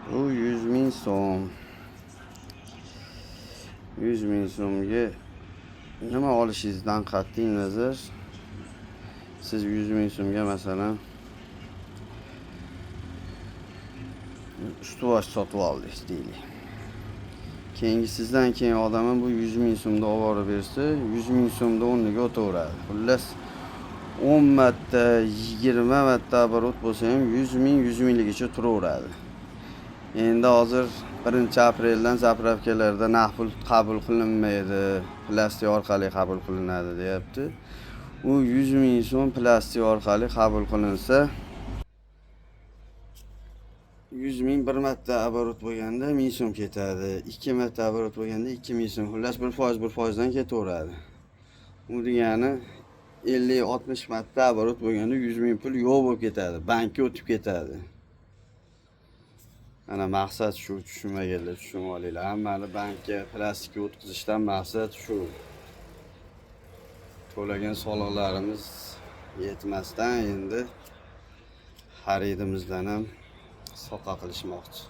Bu 100 ming so'm. 100 ming so'mga nima olishingizdan qat'iy nazar, siz 100 ming so'mga, masalan, ustuvosh sotib oldingiz deylik. Keyingi, sizdan keyin odam ham bu 100 ming so'mda olib borib bersa, 100 ming so'mda o'rniga o'taveradi. Xullas, 10 marta, 20 marta оборот bo'lsa ham 100 ming 100 mingligicha turaveradi. Endi hozir 1-apreldan заправка larda naqd pul qabul qilinmaydi, plastik orqali qabul qilinadi, deyapti. U 100 ming so'm plastik orqali qabul qilinsa, 100 ming bir marta оборот bo'lganda 1000 so'm ketadi, ikki marta оборот bo'lganda 2000 so'm. Xullas, 1%, 1%dan ketaveradi. U degani 50-60 marta оборот bo'lganda 100 ming pul yo'q bo'lib ketadi, bankka o'tib ketadi. Ana maqsad shu. Tushunmaganlar tushunib olinglar, hammani bankka plastikka o'tkazishdan maqsad shu. To'lagan soliqlarimiz yetmasdan, endi xaridimizdan ham soqa qilishmoqchi.